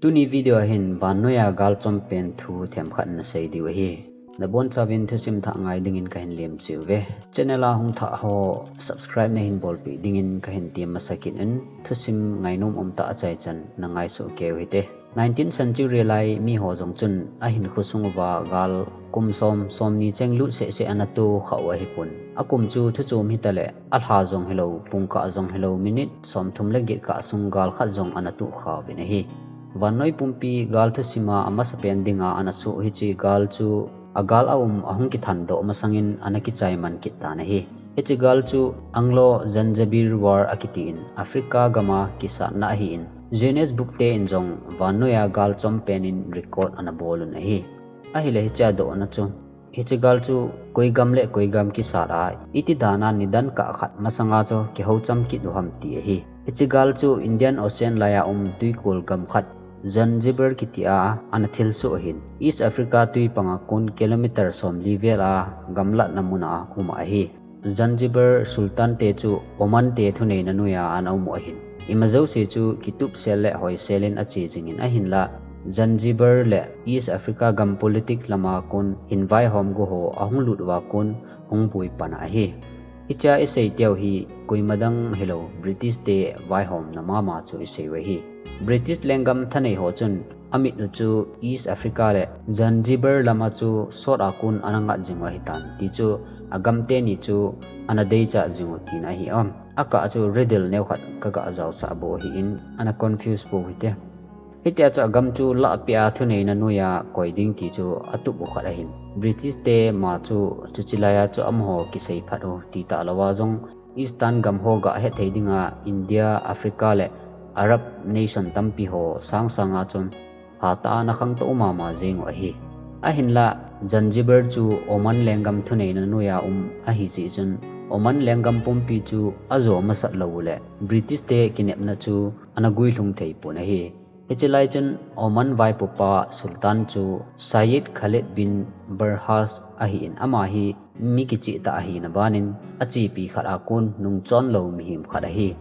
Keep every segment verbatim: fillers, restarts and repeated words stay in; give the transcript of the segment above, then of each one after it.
Tuni video a hin vannoiya gal chompen thu themkhat nasei diu ahi. Nabonchauvin thusim thah ngai dingin kahin lemcheh uve. Channel a hung thah ho subscribe nahin bolpeh dingin kahin tem masa kit in, thusim ngainom umtah achaichan nangai soh keiu hite. Nineteenth century lai miho jong chun ahinkho sung uva gal kum som, somni cheng lut sehseh ana tohkhah u ahipon. Akum chu thuchom hitaleh, alha jong hilou, pungkah jong hilou, minute somthum le get kah sung gal khat jong ana tohkhauvin ahi. Vannoi pumpi gal thusima amasapen dinga ana soh hiche gal chu agal aum ahung kithandoh masangin ana kichaiman kit tan ahi. Hiche gal chu Anglo-Zanjabil War akitin, Africa gama kisatna ahin, Guinness Book te in jong vannoiya gal chompen in record ana bolun ahi. Ahileh hiche adohna chu, hiche gal chu koi gam le koi gam kisat a, iti dana nidan kah khat masanga chu kihoucham kit u ham ti ahi. Hiche gal chu Indian Ocean laiya um twikol gam khat Zanzibar kitia ana thilsoh ahin, East Africa twi panga kon kilometer somli vela gamlatna muna um ahi. Zanzibar Sultan te chu Oman te thuneina noiya ana um u ahin, imajouse chu kitupsel le hoiselin ache jingin ahinla, Zanzibar le East Africa gam politic lama kon hin vaihom go ho ahung lut uva kon hung boi pan ahi. Hichea isei teu hi koima dang hilou, British te vaihomna mama chu isei u ahi. British lenggam thanei ho chun amit u chu East Africa le Zanzibar lama chu sot a kon ana ngat jing u ahitan ti chu agam teni chu ana deichat jing u tina ahi. Akah chu riddle neokhat kaga jaosah bou ahin, ana confuse bou hite. Hitia chu agam chu lahpeh a thuneina noiya koi ding ti chu atup u khat ahin, British te ma chu chuche laiya chu amaho kiseiphat u ti talou a jong Eastern gam ho gahet thei dinga India, Africa le Arab nation tampi ho sangsanga chun hatah a ana khangtou mama jeng u ahi. Ahinla, Zanzibar chu Oman lenggam thuneina noiya um ahijeh chun Oman lenggam pumpi chu ajo masat lou uleh British te kinepna chu ana guilhung theipon ahi. Hiche lai chun Oman vaipopa Sultan chu Syed Khalid bin Barhas ahin, ama hi mi kichehtah ahina banin achepi khat a kon nungchon lou mihem khat ahi.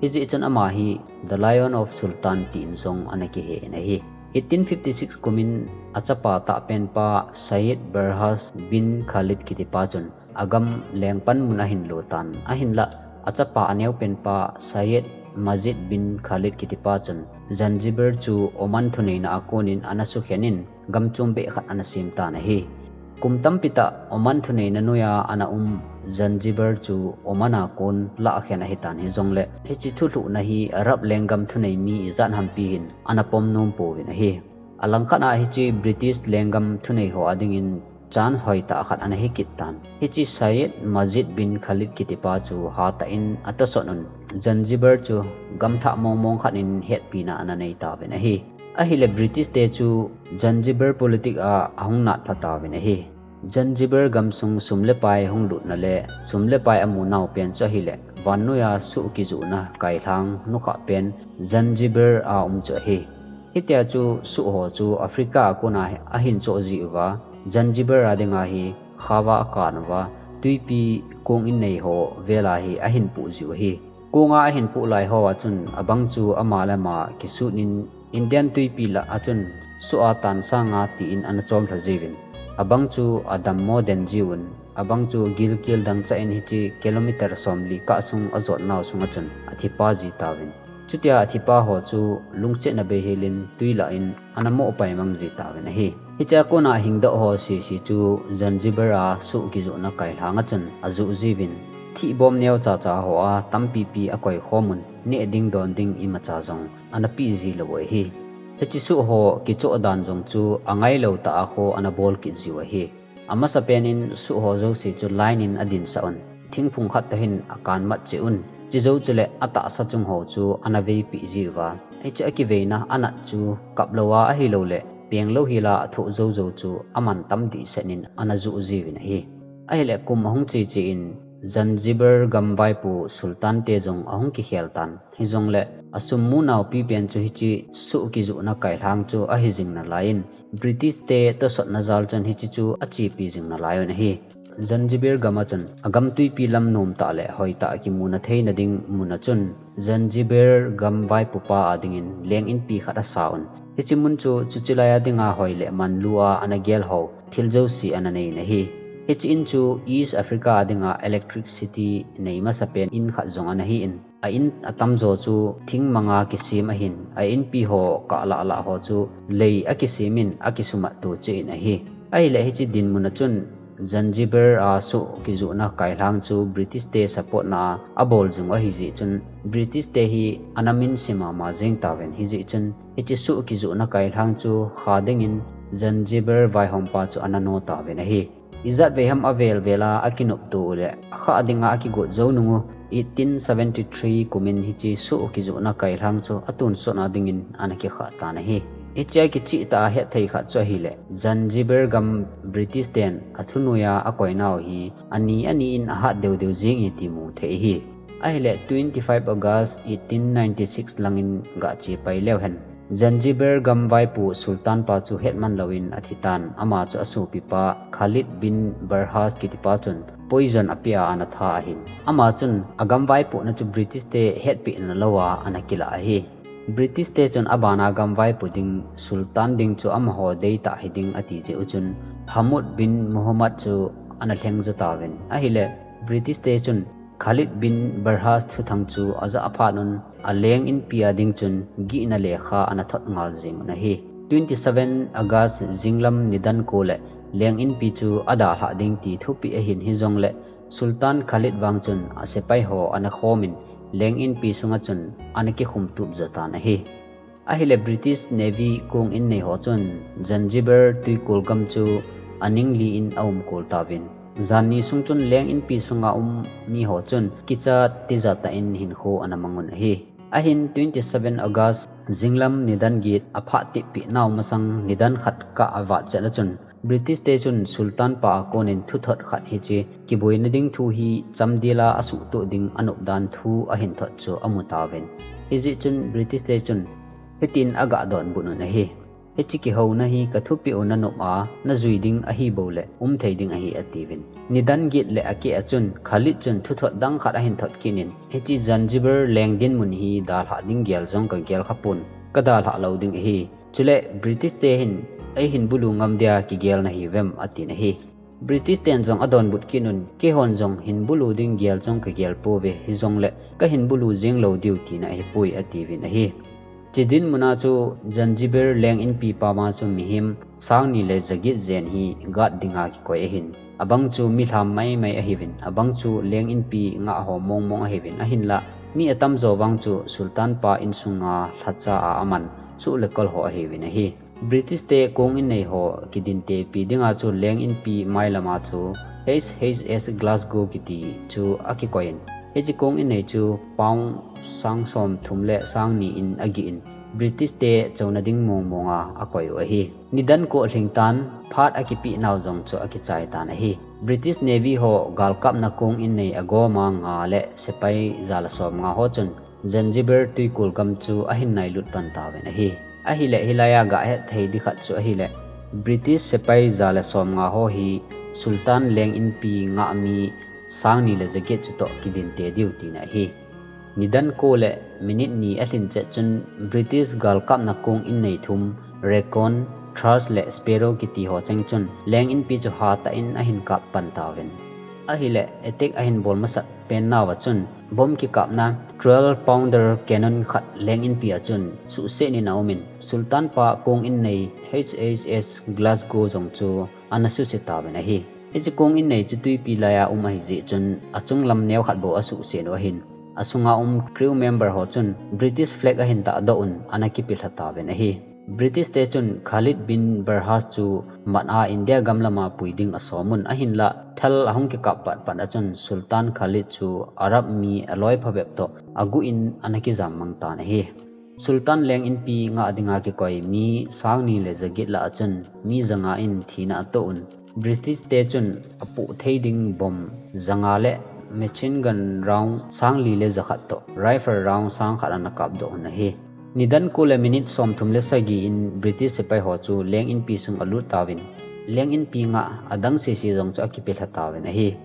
Hijeh chun ama hi The Lion of Sultan tin jong ana kihen ahi. Eighteen fifty-six kumin achapa tahpenpa Syed Barhas bin Khalid kitipa chun agam lengpan mun ahin lotan, ahinla achapa aneopenpa Syed Majid bin Khalid kitipa chun Zanzibar chu Oman thuneina a konin ana sukhen in, gam chombeh khat ana sem tan ahi. Kum tampi tah Oman thuneina noiya ana um Zanzibar chu Oman a kon lahkhen ahitan hijongleh, hiche thulhuhna hi Arab lenggam thunei mi ijat hampi hin ana pom nom pouvin ahi. Alangkhat a hiche British lenggam thunei ho adingin chance hoitah khat ana hikit tan. Hiche Syed Majid bin Khalid kitipa chu hatah in atosot un, Zanzibar chu gamthah mongmong khat in hetpina ana neitauvin ahi. Ahileh British te chu Zanzibar politic a ahung natpha tauvin ahi. Zanzibar gamsung sum le pai hunglutna le sum le pai amunau pen chu ahileh vannoiya soh kijohna kailhang nukhah pen Zanzibar a um chu ahi. Hitia chu soh ho chu Africa a kona ahin choh jiuva, Zanzibar a dinga hi khava akan uva, twipi kong innei ho vela hi ahin poh jiu ahi. Konga ahin poh lai hoa chun abang chu ama le ama kisut in Indian twipi lah a chun soh a tan sanga tin ana chomlha jiuvin, abang chu adammo den jiuvin, abang chu gilkel dangchah in hiche kilometer somli kah sung ajotnau sunga chun athipa jitauvin. Chutia athipa ho chu lungchetna beihel in twi lah in ana mohpaimang jitauvin ahi. Hichea kona hingdoh ho sese chu Zanzibar a soh kijohna kailhang a chun ajoh jiuvin, thihbom neochacha hoa tampipi akoikhomun, neh ding don ding imacha jong ana peh jilou u ahi. Hiche soh ho kichoh dan jong chu angailou tah a kho ana bol kit jiu ahi. Amasapen in soh ho jouse chu line in adinsah un, thingphung khat toh hin akanmat cheh un, chujou chuleh atahsa chung ho chu ana veipeh jiuva, hiche akiveina anat chu kaplouva ahilouleh penglou hela athoh joujou chu amantam dehset in ana joh jiuvin ahi. Ahileh kum ahung cheche in Zanzibar gam vaipo Sultan te jong ahung kikhel tan. Hijongleh asum munau pipen chu hiche soh kijohna kailhang chu ahi jing nalaiyin, British te tosotna jal chun hiche chu achepi jing nalaiyun ahi. Zanzibar gam a chun agam twipi lam nomtah le hoitah kimuna theina ding mun a chun Zanzibar gam vaipopa adingin leng inpi khat asaun, Hiche mun chu chuche lai a dinga hoi le manlu a ana gel ho thil jouse ana nei in ahi. Hiche in chu East Africa a dinga electricity nei masapen in khat jong ana hi in, a in atamjo chu thingmanga kisem ahin, a inpi ho kah lah lah ho chu lei a kisem in akisumat to che in ahi. Ahile hiche dinmun a chun Zanzibar a soh kijohna kailhang chu British te support na a abol jing u ahi jeh chun British te hi ana minse mama jeng tauvin, hijeh chun hiche soh kijohna kailhang chu kha dingin Zanzibar vaihompa chu ana no tauvin ahi. Ijat vei ham avel vel a akinop to u le akha dinga akigot jou nung u eighteen seventy three kumin hiche soh kijohna kailhang chu atonsot na dingin ana kikha tan ahi. Hiche a kicheh tah a hetthei khat chu ahile Zanzibar gam British ten athunoiya akoinau hi ani ani in ahat deu deu jeng e ti mu thei ahi. Ahile twenty five August eighteen ninety six langin gache pai leu hen Zanzibar gam vaipo Sultan pa chu hetman louvin athi tan, ama chu asopipa Khalid bin Barhas kitipa chun poison apea ana tha ahin. Ama chun agam vaipohna chu British te hetpeh na louva ana kilah ahi. British te chun abana gam vaipo ding Sultan ding chu amaho deitah hiding ati jeh u chun Hamud bin Muhammad chu ana lheng jo tauvin. Ahile British te chun Khalid bin Barhas thuthang chu ajah phat un aleng inpi a ding chun gihna lekha ana thot ngal jeng un ahi. Twenty seven August jinglam nidan ko le leng inpi chu adalhah ding ti thupeh ahin, hijongle Sultan Khalid vang chun asepai ho ana khomin leng inpi sunga chun ana kikhum tup jo tan ahi. Ahile British Navy kong innei ho chun Zanzibar twikol gam chu aningli in aumkol tauvin, janni sung chun leng inpi sunga um mi ho chun kichat tijat tah in hinkho ana mang un ahi. Ahin twenty seven August jinglam nidan get aphat tepeh nau masang nidan khat kah avat chet a chun British te chun Sultan pa a konin thuthot khat hiche kiboina ding thu hi chamdel a asuhtoh ding anop dan thu ahin thot chu amu tauvin. Hijeh chun British te chun hitin aga donbut un ahi. Hiche kihouna hi kathupeh u nanop a najui ding ahibou le umthei ding ahi atiuvin. Nidan get le akeh a chun Khalid chun thuthot dang khat ahin thot kit in, hiche Zanzibar leng dinmun hi dalhah ding gel jong kagel khapon, kadalhah lou ding ahi. Chule British te hin eihin bulu ngam dia kigel nahiuvem atin ahi. British ten jong adonbut kit un, keihon jong hin bulu ding gel jong kagel pouve, hijongle kahin bulu jeng lou diu tina ahipoi atiuvin ahi. Hiche dinmun a chu Zanzibar leng inpi pama chu mihem sangni le jaget jen hi guard dinga kikoi ahin. Abang chu milham maimai ahiuvin, abang chu leng inpi ngah ho mongmong ahiuvin, ahinla mi atamjo vang chu Sultan pa insunga lhacha a aman suh le kol ho ahiuvin ahi. British te kong innei ho kidintepi dinga chu leng inpi mailama chu H H S Glasgow kiti chu akikoi in, hiche kong innei chu pound sang somthum le sangni in agih in, British te chouna ding mongmonga akoi u ahi. Nidan ko lhing tan, phat akipeh nau jong chu akichai tan ahi. British Navy ho galkapna kong innei agoma nga le sepai ja le somnga ho chun Zanzibar twikol gam chu ahin nailut pan tauvin ahi. Ahile hilai a gahet thei ding khat chu ahile British sepai ja le somnga ho hi Sultan leng inpi ngah mi sangni le jaget chutoh kidinte diu tina ahi. Nidan ko le minute ni alhin chet chun British galkapna kong innei thum, Recon, Thrust le Sparrow kiti ho cheng chun leng inpi chu hatah in ahin kap pan tauvin. Ahile attack ahin bol masat pen nauva chun bomb kikapna twelve pounder cannon khat leng inpi a chun suhset in aumin, Sultan pa kong innei H H S Glasgow jong chu ana suse tauvin ahi. Hiche kong innei chu twipi laiya um ahijeh chun achunglam neokhat bou asuhset u ahin, asunga um crew member ho chun British flag ahin tahdoh un ana kipelha tauvin ahi. British te chun Khalid bin Barhas chu mat a India gam lama pui ding asom un, ahinla thal ahung kikap patpat a chun Sultan Khalid chu Arab mi aloi phabep toh aguh in ana kijam mang tan ahi. Sultan leng inpi ngah dinga kikoi mi sangni le jaget lah a chun mi janga in thina atoh un, British te chun apoh thei ding bomb janga le machine gun round sangli le jakhat toh rifle round sangkhat ana kapdoh un ahi. Nidan ko le minute somthum le sagi in British sepai ho chu leng inpi sung alut tauvin, leng inpi ngah adang sese jong chu akipelha tauvin ahi.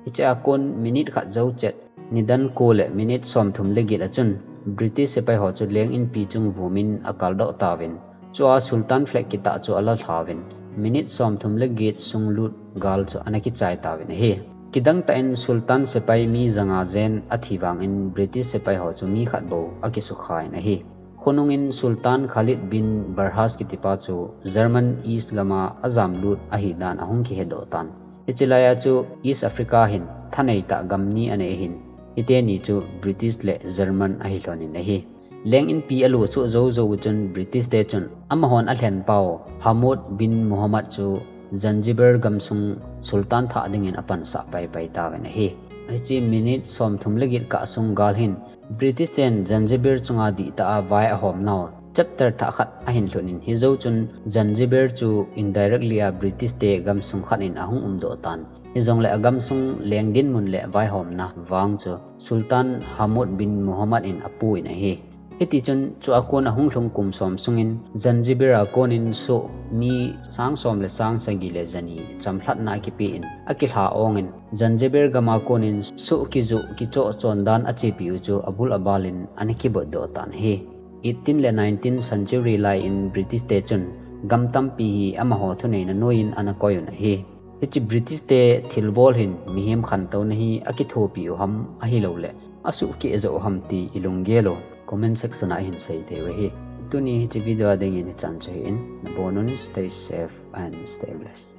Hiche a kon minute khat jou chet, nidan ko le minute somthum le get a chun British sepai ho chu leng inpi chung vumin akaldoh tauvin, Chua Sultan flag kitah chu ala lhauvin, minute somthum le get sung lut gal chu ana kichai tauvin ahi. Kidang tah in Sultan sepai mi janga jen athi vangin British sepai ho chu mi khat bou akisukha in ahi. Khonung in Sultan Khalid bin Barhas kitipa chu German East gama ajam lut ahi dan ahung kihedoh tan. Hiche laia chu East Africa hin thanei tah gam ni anei ahin, hiteni chu British le German ahi lhonin ahi. Leng inpi alu chu jou jou chun British te chun amahon alhen pau Hamud bin Muhammad chu Zanzibar gamsung Sultan thah dingin apansah paipai tauvin ahi. Hiche minute somthum le get kah sung gal hin British ten Zanzibar chunga dihtah a vai ahom nau chapter thah khat ahin lhunin, hijou chun Zanzibar chu indirectly a British te gamsung khat in ahung umdoh tan. Hijongle agamsung leng dinmun le vaihomna vang chu Sultan Hamud bin Muhammad in apuin ahi. Hitichun chua kon ahung lhung kum som sungin Zanzibar a konin soh mi sang som le sang sagi le jani chamlhatna akipein akilha ongin Zanzibar gama konin soh kijoh kichoh chondan achepiu chu abul abalin ana kibotdoh tan ahi. Eighteen le nineteen century lai in British te chun gam tampi hi amaho thuneina noiyin ana koiyun ahi. Hiche British te thilbol hin mihem khantouna hi akithopiu ham ahilouleh asuhkeh joh ham ti ilunggel u comment section a hin seiteu ahi. Tuni hiche video a dingin hichan chu ahin, nabonun stay safe and stay blessed.